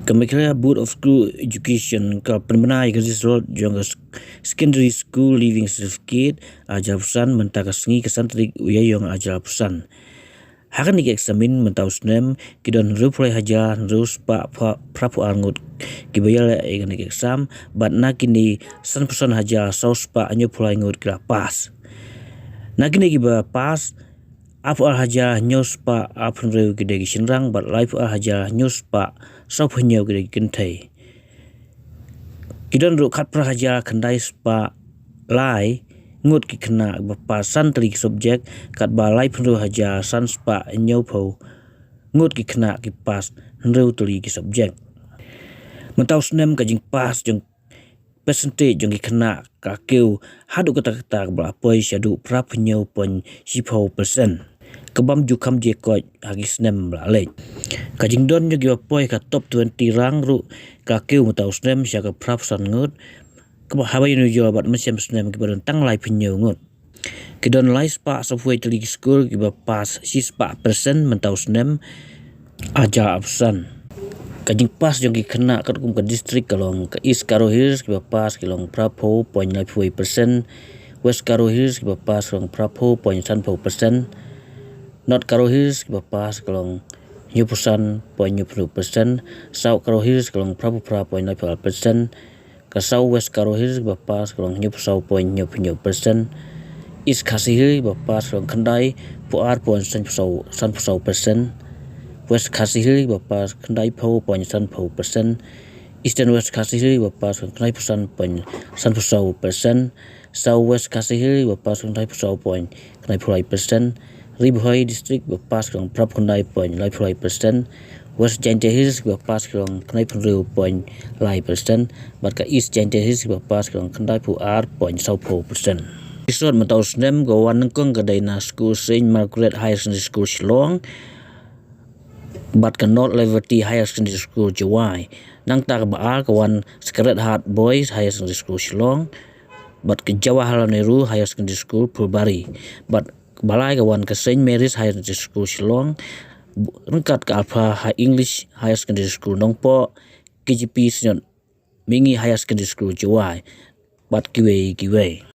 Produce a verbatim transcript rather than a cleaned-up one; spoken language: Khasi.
Ka Meghalaya Board of School Education ka pynbna ïa ka result jong ka Secondary School Leaving Certificate arhajar arphew san mynta ka sngi ka san tarik u Ïaïong arhajar arphew san. Ha kane ka eksamin mynta u snem ki don hynriewphew lai hajar hynriew spah phraphew ar ngut kiba ïaleh ïa kane ka exam, bad na kine sanphew san hajar saw spah hynñiewphew lai ngut ki la pass. Na kine kiba pass, arphew ar hajar hynñiew spah arphew hynriew ki dei ki shynrang bad laiphew ar hajar hynñiew spah sawphew hynñiew ki dei ki kynthei. Ki don ruh khatphra hajar khyndai spah lai ngut ki khynnah ba pass san tylli ki subject, katba laiphew hajar san spah hynñiewphew ngut ki khynnah ki pass hynriew tylli ki subject. Mynta u snem ka jingpass jong percentage jong ki khynnah ka kiew haduh katta katta kaba la poi shaduh phraphew hynñiew point shiphew percent, ka bym ju kham jia koit ha ki snem ba la leit. Ka jingdon jong kiba poi ha ka top twenty rank ruh ka kiew mynta u snem sha ka phraphew san ngut, kaba haba ïanujor bad mynshem snem kiba don tang laiphew hynñiew ngut. Ki don lai spah sawphew wei tylli ki skul kiba pass shi spah percent mynta u snem arhajar arphew san. Ka jingpass jong ki khynnah katkum ka district ka long: ka East Garo Hills kiba pass ki long phraphew point laiphew wei percent, West Garo Hills kiba pass ki long phraphew point sanphew percent, North Garo Hills kiba pass ki long hynñiewphew san point hynñiewphew percent, South Garo Hills ki long phraphew phra point laiphew ar percent, ka South West Garo Hills kiba pass ki long hynñiewphew saw point hynñiewphew percent, East Khasi Hills kiba pass ki long khyndaiphew ar point sanphew saw percent, West Khasi Hills kiba pass khyndaiphew point sanphew percent, Eastern West Khasi Hills kiba pass ki long khyndaiphew san point sanphew saw percent, South West Khasi Hills kiba pass ki long khyndaiphew saw point khyndaiphew lai percent, Ri Bhoi District kiba pass ki long phraphew khyndai point laiphew lai percent, West Jaintia Hills kiba pass ki long khyndaiphew hynriew point lai percent, bad ka East Jaintia Hills kiba pass ki long khyndaiphew ar point sawphew percent. Result mynta u snem ka wan nyngkong ka dei na skul Saint Margaret Higher Secondary School Shillong bad ka North Liberty Higher Secondary School Jowai. Nangta kaba ar ka wan Sacred Heart Boys Higher Secondary School Shillong bad ka Jawaharlal Nehru Higher Secondary School Phulbari, bad kaba lai ka wan ka Saint Mary's Higher Secondary School Shillong ryngkat ka Alpha High English Higher Secondary School Nongpoh, K J P Syniot Mihngi Higher Secondary School Jowai bad kiwei kiwei.